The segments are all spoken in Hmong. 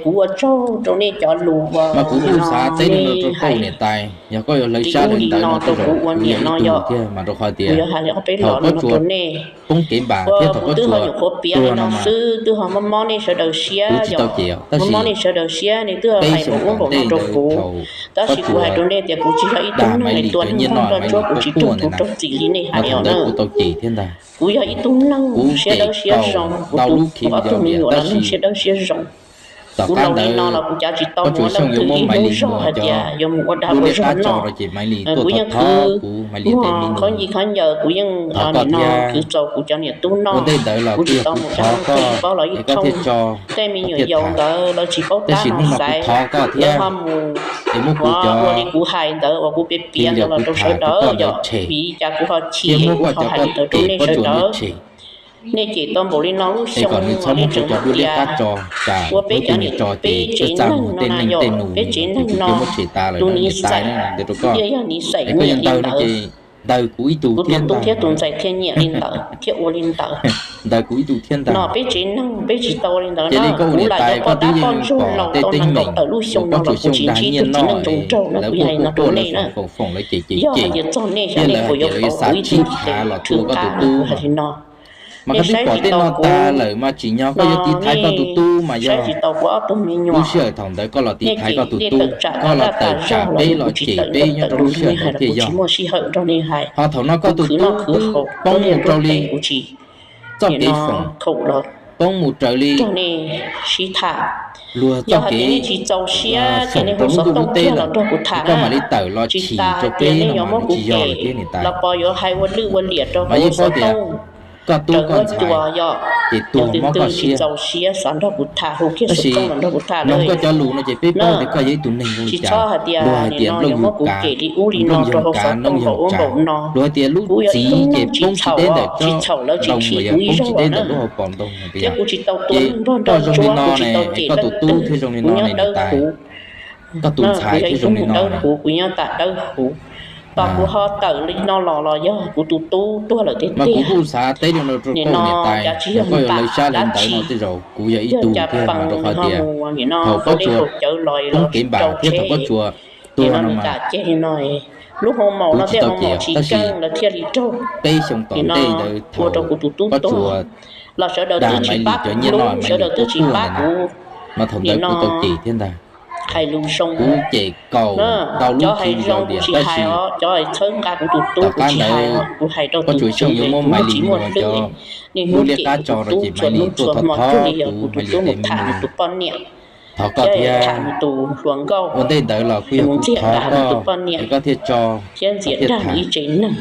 Kuv ua tsaug rau nej cov lus mas kuv kuj xav teb li no rau koj niam tais, yog koj yuav hlawv sab hlawv ntawv no rau kuv ua niam no yog, kuv yuav hais li ob peb los no rau nej. Kuv twb ho nyuam qhuav piav li no xwb, twb ho mob mob nej sawv daws siab yog, mob mob nej sawv daws siab ne, twb ho hais npaum ub npaum no rau kuv. Tab sis kuv hais rau nej tias kuv tsis yog ib tug neeg hais tua neeg nrog ntsuab, kuv tsis tug tuv raug txim li nej hais os na. Kuv yog ib tug neeg siab dawb siab zoo, kuv tus ob tug me nyuam los neeg siab dawb siab zoo. Kuv laus li no los kuv cav tsis tau mus ua leej twg ib hnub zog hais tias yuav mus ua dag ua zog noj. Kuv yeej khwv muag khaub ncaws khaub ncaws, kuv yeej nim no khwv txaus kuv cov niam tub noj. Kuv tsis tau mus dag ua leej twg paub los ib thooj. Tej me nyuam yaus ntawd lawv tsis paub tab mus xaiv, lawv ho mus ua li kuv hais ntawd uas kuv piav piav ntawd los rau sawv daws yog vim li cas kuv ho chim es kuv ho hais li ntawd rau nej sawv daws. Nej cem tau npaum li no lub xyoo, nej tseem hais tias ua peb cov niam peb tsev neeg no na yog, peb tsev neeg no tus niam xaim thiaj yog niam xaim nyiam li ntawd. Kuv tus tub thiab tus ntxhais thiaj nyiam li ntawd thiab ua li ntawd. No peb tsev neeg peb tsis tau ua li ntawd na. Kuv lam yog poj dab poj ntsuag laus tau nees nkaum tawm lub xyoo no los kuv tsis ntsib tus txiv neej zoo nraug na, kuv yog hais no rau nej na. Yog hais tias txog nej xyov nej puas yuav pauv kuv ib tug tis tes thwm qab no, kuv hais li no. Nej saib tsis tau kuv, no nej saib tsis tau kuv ob tug me nyuam. Nej cem nej tawm tsam tas daj tas zog los kuv tsis tawm nkaum tawm tus nej hais los kuv tsis muaj sij hawm nrog nej hais. Kuv khwv noj khwv haus, tuaj liaj tuaj teb kuv tsis, nim no khaum los nrog nej sib tham. Yog hais tias nej tsis txaus siab ces nej hu xov tooj kiag los nrog kuv tham na. Tsis tas hais tias nej yuav muab kuv cem los pos yuav hais ua lwj ua liam rau kuv hu xov tooj raws huab cua yog, yog tus twg tsis txaus siab xav nrog kuv tham hu kiag xov tooj los nrog kuv tham na. Tsis txhob hais tias nim no yuav muab kuv cem li ub li no rau hauv xov tooj npaum ub npaum no. Kuv yog ib tug neeg tsis txhaum, tsis txhaum lawv tsis khib kuv ib zaug los na. Thiab kuv tsis tau tua neeg nrog ntsuab, kuv tsis tau cem leej twg, kuv nyob dawb huv. Kuv yog ib tug neeg dawb huv, kuv nyob tas dawb huv. Tos kuv ho tawm li no los los yog kuv tus tub tuag lawm tiag tiag. Nim no cas tsis yog npam dab tsi, yog cas pees ho mus nim no ua dej haus cawv los los rau tsheb. Nim no nws kam ceg li no, lub hoo maum no tej hoo maum tsis keej lawv thiaj li raug. Nim no ua rau kuv tus tub tuag los sawv daws twb tsis pab kuv hlub, sawv daws twb tsis pab kuv. Nim no hais lus zoo, cov hais zoo kuv tsis hais os, cov hais txhawb nqa kuv tus tub kuv tsis hais os, kuv hais rau tus tswv es kuv tsis muaj hlwb, niaj hnub cem kuv tus tub txhua hnub txhua hmo cuag li yog kuv tus tub mus tham nws tus poj niam, thiab tham nws tus hluas nkauj, mus ntxias tas nws tus poj niam, thiab ntxias dag nws ib tsev neeg.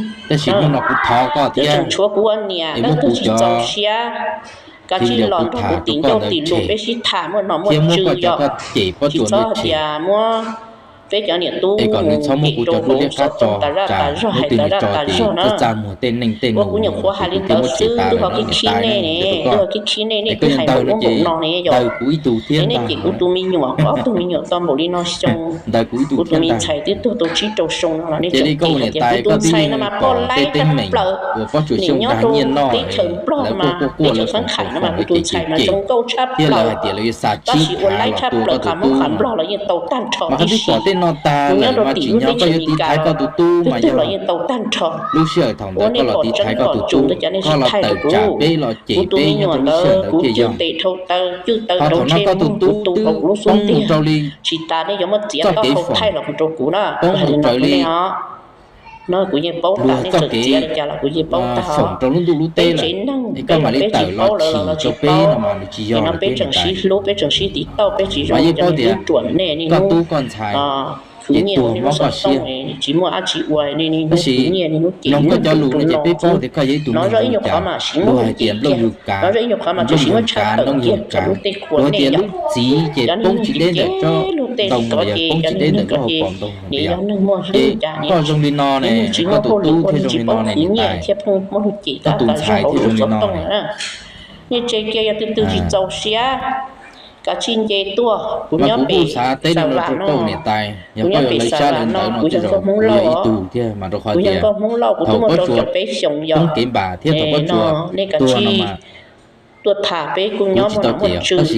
Lawv tseem tshuav kuv ua niam, leej twg tsis txaus siab kav tsij los nrog kuv tim ncauj tim lus peb sib tham muaj nom muaj tswv yom. Tsis txhob hais tias muab peb cov niam tub mus cem rau hauv lub xov tooj tas zaj tas zog hais tas zaj tas zog na. Ua kuv nyuam qhuav hais li ntawd xwb, twb ho khib khib nej ne, twb ho khib khib nej, nej twb hais npaum ub npaum no ne yom. Es nej cem kuv tus me nyuam, kuv ob tug me nyuam tau npaum li no xyoo, kuv tus me ntxhais twb tuag tau tsib rau xyoo no los nej tseem cem hais tias kuv tus ntxhais no mas poj laib tshaj plaws, nim nyob rau teb chaws Nplog mas teb chaws Fab Khaim no mas kuv tus ntxhais mas zoo nkauj tshaj plaws, tab sis ua laib tshaj plaws, qhov Hmoob qhov Nplog los yeej tau tag nrho tib si. Kuv nyob rau tim lub teb chaws Amelikas, twb twg los yeej tau tag nrho. Ua nej pom tseeb pom tsum ntawd cas nej tsis thaij rau kuv. Kuv tus me nyuam ntawd kuv cwj tes dhau taw cwj taw rau tsheb muag, kuv tu hauv kuv lub xub ntiag. Tsis tas nej yuav muab txiav taub hau thaij los mus rau kuv na, kuv hais li no rau nej os. No kuv yeej paub tas, nej txawm txiav li cas los kuv yeej paub tag os. Peb tsev neeg peb los peb tsis paub, lawv los lawv tsis paub. Nim no peb tseem sib hlub, peb tseem sib tiv tauj, peb tsis zoo li cov niag tub ruam nej niaj hnub khwv nyiaj ua niaj hnub xov tooj, tsis muaj dab tsi ua, niaj hnub khwv nyiaj niaj hnub cem neeg tus tus no. No zoj ib nyuag qhov mas tsis muaj hwj chim kiag, no zoj ib nyuag qhov mas tseem tsis muaj tshaj tawm kiag cov lub tej qhua nej yom. Cov niag neeg cem cem luag tej tsis tov ces cov niag neeg ko ces nim yog neeg muaj hlwb cas ne, niaj hnub tsis muaj hauj lwm ua, tsis paub khwv nyiaj thiaj pheej muaj luag cem tas tas zog hauv lub xov tooj na. Nej tseg kiag, yog twg twg tsis txaus siab kav tsij nce tuaj. Kuv nyob pem Xav Vam no, kuv nyob pem Xav Vam no, kuv yog nkauj Hmoob Lauj os. Kuv yog nkauj Hmoob Lauj, kuv twb muaj rau caum peb xyoos yom. No nej kav tsij tuaj tham, peb kuj nyob muaj nom muaj tswv.